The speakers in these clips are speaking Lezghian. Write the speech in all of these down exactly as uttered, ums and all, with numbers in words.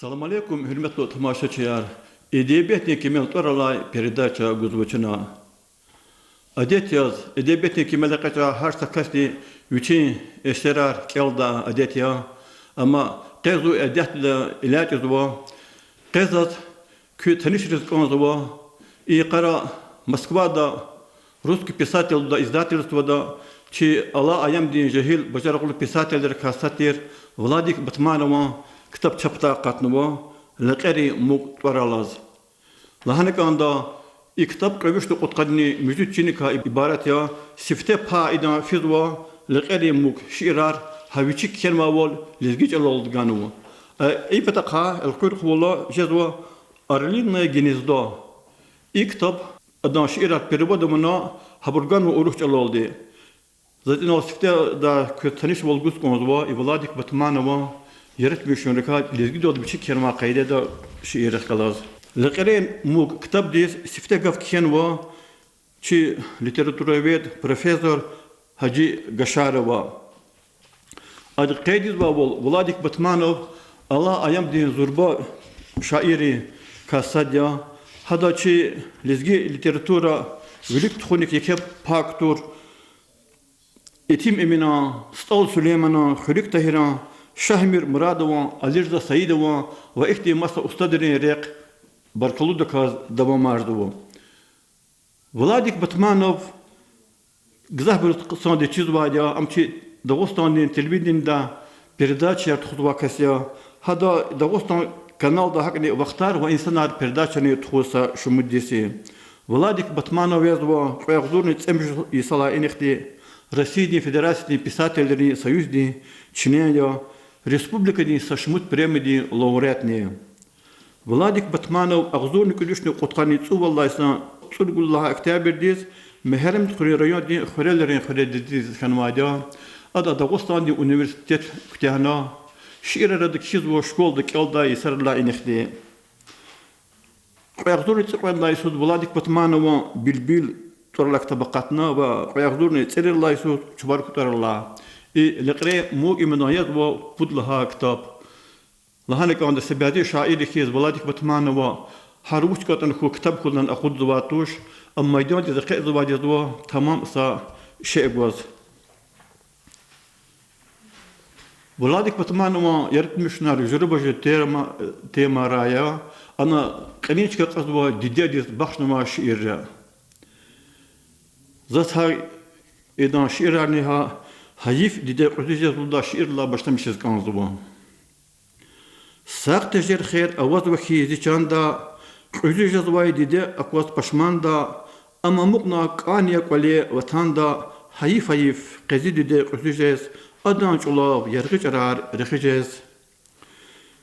Салам алейкум, гьуьрметлу тамашачияр! Эдебиятдин кимел тӀвар алай передача гузва чна. Адет яз, эдебиятдин кимел экъечӀай гьар са касди вичин эсерар кӀелдай адет я. Амма къе зун адетдилай элячӀзава. Къе заз куь танишариз кӀанзава. И йикъара Москвада Русский писатель лугьудай издательствода чи алай аямдин жегьил бажарагълу писателрикай сад тир Владик Батманован ктаб чапдай акъатнава, Лекьерин муг тӀвар алаз. Лагьана кӀанда, и ктаб кьве вишни кьудкъанни муьжуьд чиникай ибарат я, сифте пай идан физва Лекьерин муг шиирар гьа вичи кхьенвайвал лезги чӀалалди ганва. Э, и патахъай элкъуьрхъ вула жезва Орлиное гнездо. И ктаб, адан шиирар перевод авуна, гьабур ганва урус чӀалалди. Заз инал сифтедай квез танишвал гуз кӀанзава и Владик Батманован яратмишунрикай лезгидалди вичи кхьенвай къайдада шииррихъ галаз. Лекьерин муг ктабдиз сифте гаф кхьенва чи литературовед, профессор Гьажи Гашарова. Ада къейд ийизвайвал, Владик Батманов алай аямдин зурба шаиррикай сад я. Гьада чи лезги литература вилик тухуник еке пай кутур Етим Эминан, СтӀал Сулейманан, Хуьруьг Тагьиран, Шагьмир Мурадован, Алирза Саидован ва ихьтин маса устадрин рехъ баркаллудаказ давамарзава. Владик Батманов гзафбуруз хъсандиз чизвайди я, ам чи Дагъустандин телевиденида передачаяр тухузвай кас я. Гьада Дагъустан каналда гьакӀни Вахтар ва инсанар передачани тухузва са шумуд йис я. Владик Батманов язва кьве агъзурни цӀемуьжуьд йисалай инихъди Россиядин Федерациядин писателрин союздин член я, республикадин са шумуд премиядин лауреатни я. Владик Батманов агъзурни кӀуьд вишни кьудкъанни цӀувад лагьай йисан цӀуругуд лагьай октябрдиз Мегьарамдхуьруьн райондин Хуьрелерин хуьре дидедиз хьанвайди я. Ада Дагъустандин университет куьтягьна. Шиирар ада кхьизва школада кӀелдай йисарилай инихъди. Кьве агъзурни цӀикьвед лагьай йисуз Владик Батманован Билбил тӀвар алай ктаб акъатна ва кьве агъзурни цӀерид лагьай йисуз Чубарукай тӀвар алай. И Лекьерин муг имена язва пуд лагьай ктаб. Лагьана кӀанда, са бязи шаирри хьиз Владик Батманова гьар вуч кӀватӀна хьуй, ктаб хьуй лагьана акъудзавай туш, ам майдандиз экъечӀзавайди язва тамам са шей гваз. Владик Батманован яратмишунар жуьреба-жуьре тема, темайрай я, ана кьилин чка кьазвай дидедиз бахшнавай шиирра. Заз гьа идан шиирарни гьа Гьайиф, диде, кьуьзуь жез лугьудай шиирдилай башламишиз кӀанзава. Сагъ тежер хер авазва хьи зи чанда, кьуьзуь жезвай диде акваз пашманда, ам амукьна кӀан я кӀвале, ватанда, гьайиф, гьайиф, къе зи диде кьуьзуь жез, адан чӀулав яргъи чӀарар рехи жез.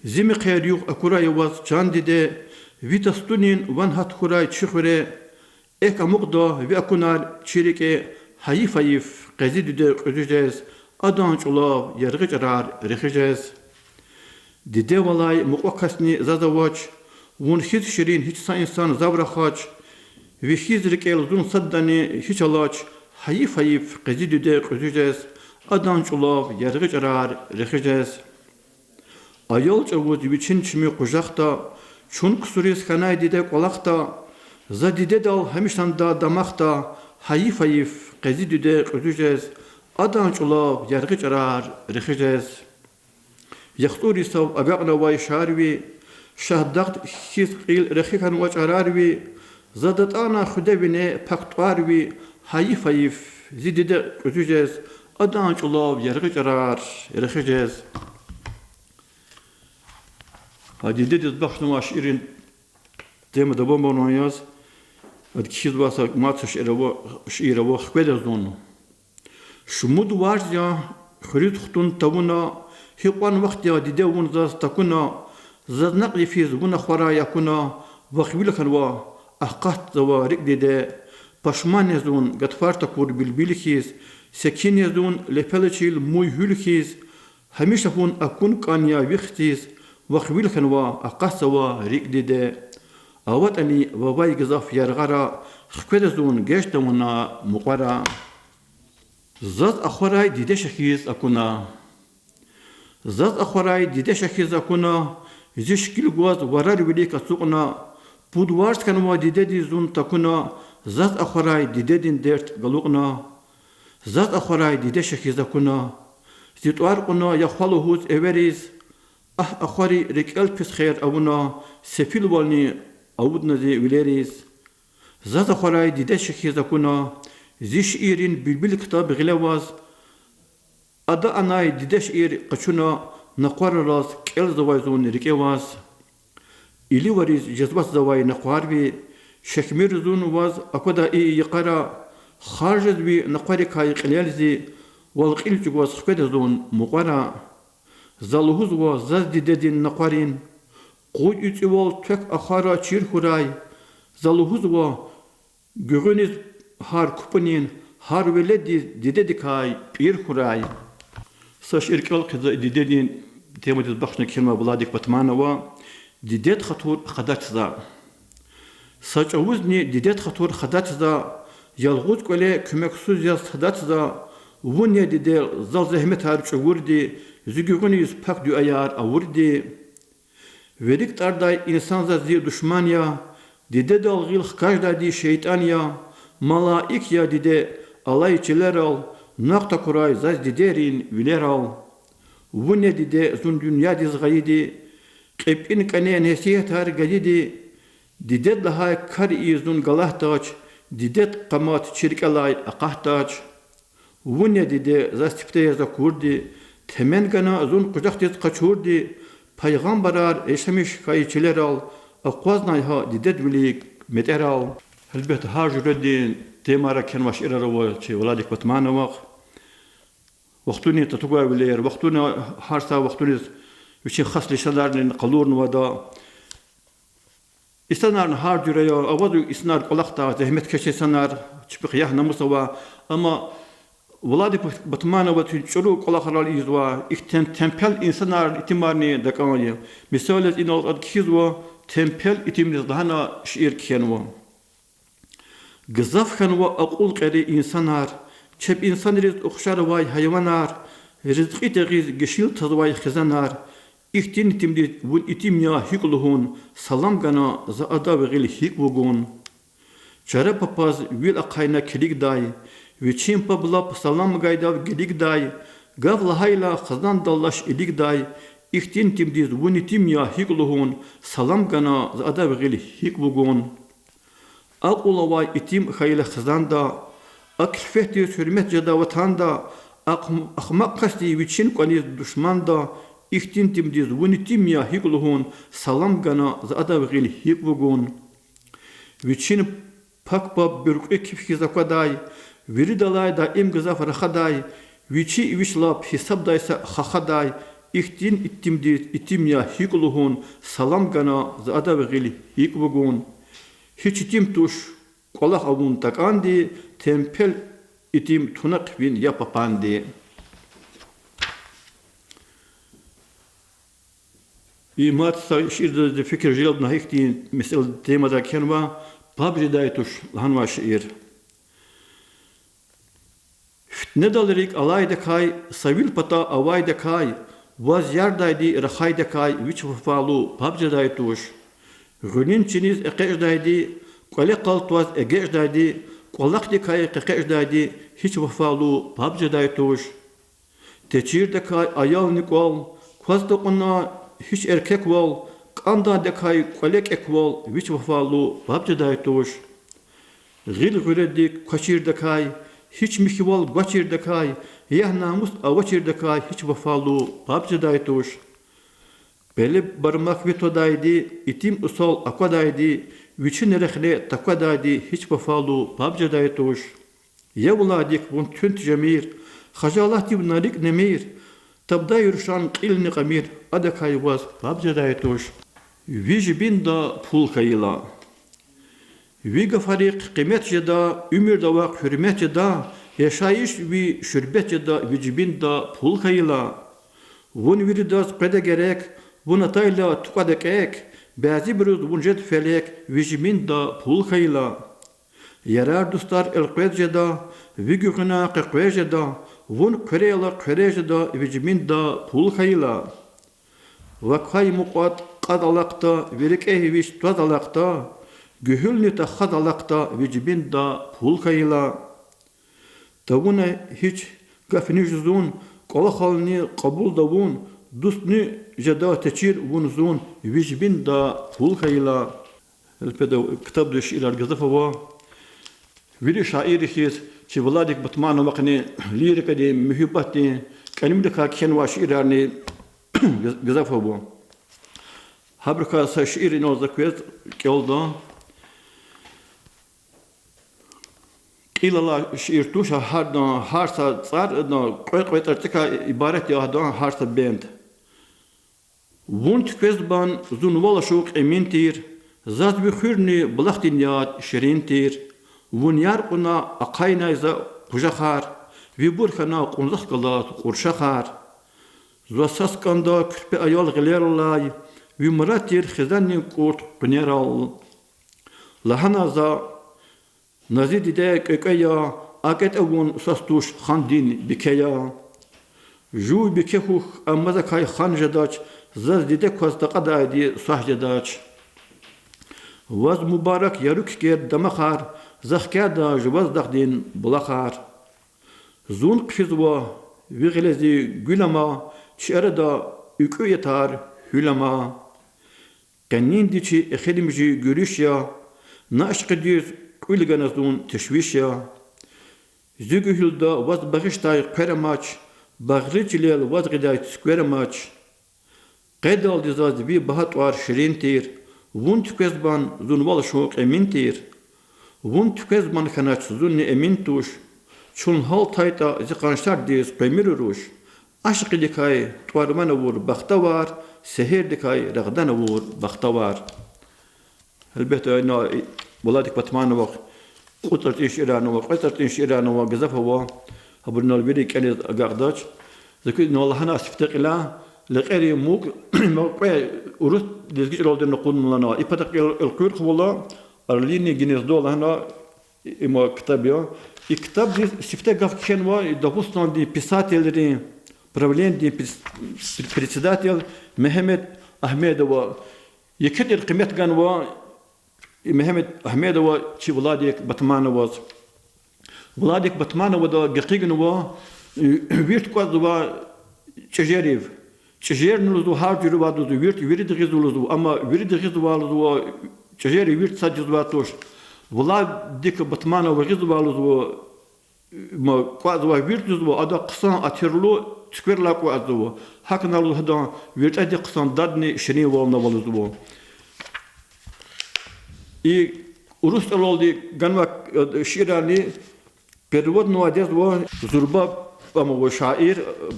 Зи мехъер-югъ акурай ваз, чан диде, ви тастунин ван гьат хьурай чи хуьре, экв амукьда ви акунар чи рикӀе, гьайиф, гьайиф, къе зи диде кьуьзуь жез, адан чӀулав яргъи чӀарар рехи жез. Дидевалай мукьва касни заз авач, вун хьиз ширин гьич са инсан зав рахач, ви хьиз рикӀел зун садани гьич алач, гьайиф, гьайиф, къе зи диде кьуьзуь жез, адан чӀулав яргъи чӀарар рехи жез. Аял чӀавуз вичин чими къужахда, чун ксуриз хьанай диде кӀвалахда, за дидедал гьамишанда дамахда, гьайиф, гьайиф, къе зи диде кьуьзуь жез, адан чӀулав яргъи чӀарар рехи жез. ЯхцӀур йисав агакьнавай шарви, Шагьдагъ хьиз кьил рехи хьанва чӀарарви, за датӀана хуьда вине пак тӀварви, гьайиф, гьайиф, зи диде кьуьзуь жез, адан чӀулав яргъи чӀарар рехи жез. Гьа дидедиз бахшнавай шиирин тема давамарун яз, ада кхьизвай са мад са шиир ава, шиир ава Хкведа зун. Шумуд варз я хуьруьз хтун тавуна, гьикьван вахт я, диде, вун заз такуна, заз накь йифиз вун ахварай акуна, вахъ вил хьанва, акъатзава рикӀ, диде. Пашман я зун, гатфар такур билбил хьиз, секин я зун, лепелачил муй гьуьл хьиз, гьамиша вун акун кӀан я ви хциз, вахъ вил хьанва, акъатзава рикӀ, диде. АватӀани вавай гзаф яргъара, Хкведа зун геж тавуна мукьвара. Заз ахварай дидеша хьиз акуна. Заз ахварай дидеша хьиз акуна, Зи шикил гваз варар вилик ацукьна, пуд варз хьанва дидедиз зун такуна, заз ахварай дидедин дерт галукьна. Заз ахварай диде шехьиз акуна. Зи тӀвар кьуна я хва лугьуз эвериз, агь, ахвари рикӀел пис хер авуна, сефилвални авудна зи вилериз. Заз ахварай диде шехьиз акуна, зи шииррин билбил ктаб гъиле аваз, ада анай диде шиир къачуна, накъварраллаз кӀелзавай зун рикӀе аваз. Иливариз жезватзавай накъвар ви, шехьмир зун ваз аквадай и йикъара, харжиз ви накъварикай кьилел зи, вал кьил чӀугваз хкведа зун мукьвара. За лугьузва заз дидедин накъварин, къуй уьцӀивал квек ахвара чир хьурай. За лугьузва, гуьгъуьниз гьар купӀунин, гьар веледдиз дидедикай пӀир хьурай. Са шиир кӀел хъийизва дидедин темадиз бахшна кхьенвай Владик Батманова, Дидед хатур хадач за. Са чӀавузни дидед хатур хадач за, ялгъуз кӀвале куьмексуз яз тадач за, вун я, диде, зал зегьметар чӀугурди, зи гуьгъуьниз пак дуьаяр авурди. Вири ктӀардай инсан заз зи душман я, дидедал гъил хкаждайди шейтӀан я, малаик я диде, алай чилерал накь такурай заз дидейрин вилерал. Вун я, диде, зун дуьньядиз гъайиди, кьепӀин кӀане несигьатар гайиди, дидед лагьай кар ийиз зун галатдач, дидед къамат чи рикӀелай акъатдач. Вун я, диде, заз сифте яз акурди, темен гана зун къужахдиз къачурди, пайгъамбарар яшамиш хьайи чилерал, акъвазнай гьа дидедвилик метӀерал. Гьелбетда, гьар жуьредин темайра кхьенвай шиирар ава чи Владик Батмановахъ. Вахтунин татугайвилер, вахтуна, гьар са вахтуниз вичин хас лишанарни къалурнавайди я. Инсанарни гьар жуьре я, авазва инсанар кӀвалахдай, зегьмет кече инсанар, чпихъ ягь-намус ава, амма Владик Батмановаз чун чӀуру кӀвалахрал ийизва, ихьтин темпел инсанар, итимарни дакӀан я. Мисал яз, инал ада кхьизва, Темпел итимдиз лагьана шиир кхьенва. Гзаф хьанва акьул кьери инсанар, чеб инсанриз ухшар авай гьайванар, ризкьи тегъиз гишил тазвай хизанар, ихьтин итимдиз вун итим я гьикӀ лугьун, салам гана за адав гъил гьикӀ вугун. Чара папаз вил ахъайна килигдай, вичин паб лап салам гайдав гилигдай, гаф лагьайла хизандал лаш илигдай, ихьтин итимдиз вун итим я гьикӀ лугьун, салам гана за адав гъил гьикӀ вугун. Акьул авай итим хьайила хизанда, а килфетдиз гьуьрмет жеда ватанда, ахм-, ахмакь касди вичин кӀвализ душманда, ихьтин итимдиз вун итим я гьикӀ лугьун, салам гана за адав гъил гьикӀ вугун. Вичин пак паб буьркьуь киф хьиз аквадай, виридалай даим гзаф рахадай, вичи вич лап гьисабдай са хахадай, ихьтин итимдиз итим я гьикӀ лугьун, салам гана за адав гъил гьикӀ вугун. Гьич итим туш кӀвалах авун такӀанди, темпел итим туна хъфин я папанди. И мад са шиирда фикир желбна, гьихьтин месэла, темада кхьенва, Паб жедай туш лагьанвай шиир. Фитнедал рикӀ алайдакай, са вил пата авайдакай, ваз ярдайди рахайдакай вич вафалу паб жедай туш. Гъуьлуьн чиниз экъечӀдайди, кӀвале къалтваз эгечӀдайди, кӀвалахдикай къекъечӀдайди гьич вафалу паб жедай туш. Течирдакай аялни кӀвал, кваз такьуна гьич эркеквал, кӀандайдакай кӀвале кӀеквал вич вафалу паб жедай туш. Гъил гъуьредик квачирдакай, гьич михьивал гвачирдакай, ягь-намус авачирдакай гьич вафалу паб жедай туш. Пеле бармак ви твадайди, итим усал аквадайди, вичин рехне таквадайди гьич вафалу паб жедай туш. Я вуладик вун туьнт жемир, хажалатдив на рикӀ немир, табдай рушан кьилни кьамир, адакай ваз паб жедай туш. Ви жибинда пул хьайила. Ви гафарихъ къимет жеда, уьмуьрда вахъ гьуьрмет жеда, яшайиш ви шуьрбет жеда, ви жибинда пул хьайила. Вун виридаз къведа герек, вун атайла тукӀвада кӀек, бязибуруз вун жед фелек, ви жибинда пул хьайила. Ярар-дустар элкъвез жеда, ви гуьгъуьна къекъвез жеда, вун хъуьрейла хъуьрез жеда, ви жибинда пул хьайила. Вакай мукьвад тӀаз алахъда, ви рикӀе вич тваз алахъда, гуьгьуьлни тахаз алахъда, ви жибинда пул хьайила. Тавуна гьич гафни жузун, кӀвалахални кьабулда вун, дустни жеда течир вун зун, ви жибинда пул хьайила. Гьелбетда, ктабда шиирар гзаф ава. Вири шаирри хьиз, чи Владик Батмановахъни лирикадин, муьгьуьббатдин, кӀанимрикай кхьенвай шиирарни гзаф ава. Гьабурукай са шиир инал за квез кӀелда. Кьил алай шиир туш, гьардан, гьар са цӀар, адан, кьве-кьве цӀарцӀикай ибарат я гьадан гьар са бенд. Вун туьквезбан зун вал ашукь Эмин тир, заз ви хуьрни булахдин яд ширин тир. Вун яр кьуна ахъайнай за къужахар, вибур хьана кьунзахъ галаз кьуршахар. Заз сас кӀанда куьрпе аял гъилералай, ви мурад тир хизанни кӀурт къуьнерал. Лагьана за: на зи диде кӀвекӀве я, а кӀетӀе вун свас туш, хандин бике я. Жув бике хьухь, амма закай хан жедач, заз диде кваз такьадайди свас жедач. Ваз мубарак яру кикер, дамахар, за хкяда жуваз дагъдин булахар. Зун хъфизва ви гъиле зи гуьл ама, чи арада уькӀуь ятар гьуьл ама. Къенинди чи эхиримжи гуьруьш я, на ашкъидиз кьуьл гана зун тешвиш я. Зи гуьгьуьлда ваз багъишдай хъвер амач, багъри чилел ваз гъидай цуьквер амач. Къедалди заз ви багьа тӀвар ширин тир, вун туьквезбан зун вал ашукь Эмин тир. Вун туьквезбан хьанач, зунни Эмин туш, чун гьалтайтӀа зи къаншардиз къвемир уруш. Ашкъидикай тӀвар-ван авур бахтавар, сегьердикай рагъдан авур бахтавар. Гьелбетда, ина Владик Батмановахъ кьуд цӀарцӀин шиирарни ава, кьве цӀарцӀин шиирарни ава, гзаф ава. Гьабурни вири кӀелиз агакьдач. За куьз ина лагьана сифте кьиляй, лекьерин муг, ма кьве урус, лезги чӀалалди акъудна лагьана. И патахъ эл-, элкъуьрхъ авайла, Орлиное гнездо лагьана, има ктаб я. И ктабдиз сифте гаф кхьенва и Дагъустандин писателрин правленидин пред-, председатель Мегьамед Агьмедова. Еке тир къимет ганва и Мегьамед Агьмедова чи Владик Батмановаз. Владик Батмановада гекъигнава, э, вирт кӀватӀзавай чӀижерив. ЧӀижерни лугьузва гьар жуьре авайди лугьузва, вирт вирида гъизва лугьузва, амма вирида гъизвай лугьузва, чӀижерив вирт сад жезвай туш. Владик Батманова гъизвай лугьузва, ма, кӀватӀзавай вирт лугьузва, ада хъсан атирлу цуькверилай кӀватӀзава. ГьакӀ хьана лугьуз гьадан виртӀадихъ хъсан дадни ширинвални ава лугьузва. И урус чӀалалди ганвай, э, шиирарни переводнавай дезва зурба, ама, ва шаир, э,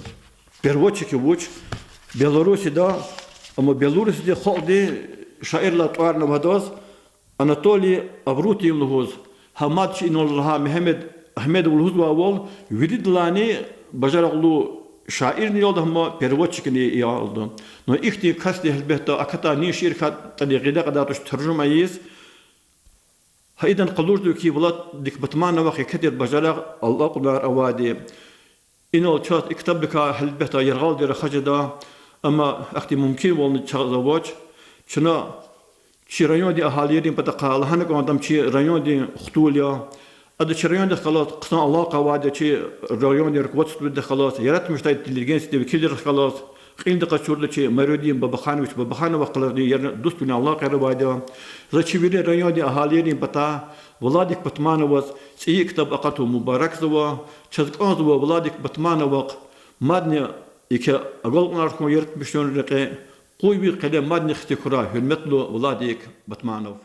переводчик вуч, Беларусида, ама, Беларусида халкьдин шаиррилай тӀварни ава гьадаз, Анатолий Аврутин лугьуз, гьа мад чи инал лагьай Мегьамед Агьмедов лугьузвайвал, виридалайни бажарагълу шаирни я лугьуда, переводчикни я лугьуда. Но ихьтин касди, гьелбетда, акатай нин шиир хьайитӀани гъидай-кьадай туш таржума ийиз. Гьа идан къалурзава хьи, Владик Батмановахъ еке тир бажарагъ, алакьунар авайди. Инал чаз и ктабдикай гьелбетда яргъалди рахаз жеда, амма ахьтин мумкинвални чаз авач. Чна чи райондин агьалийрин патахъай лагьана кӀанда, чи райондин хтул я. Ада чи райондихъ галаз хъсан алакъа авайди, чи райондин руководстводихъ галаз, яратмишдай интеллигенциядин векилрихъ галаз, кьилди къачурла чи Майрудин Бабаханович Бабахановахъ галазни яр-, дуствилин алакъаяр авайди я. За чи вири райондин агьалийрин патай Владик Батмановаз цӀийи ктаб акъатун мубаракзава. Чаз кӀанзава Владик Батмановахъ мадни еке агалкьунар хьун яратмишунрин рекье. Къуй ви къелем мадни хци хьурай, гьуьрметлу Владик Батманов.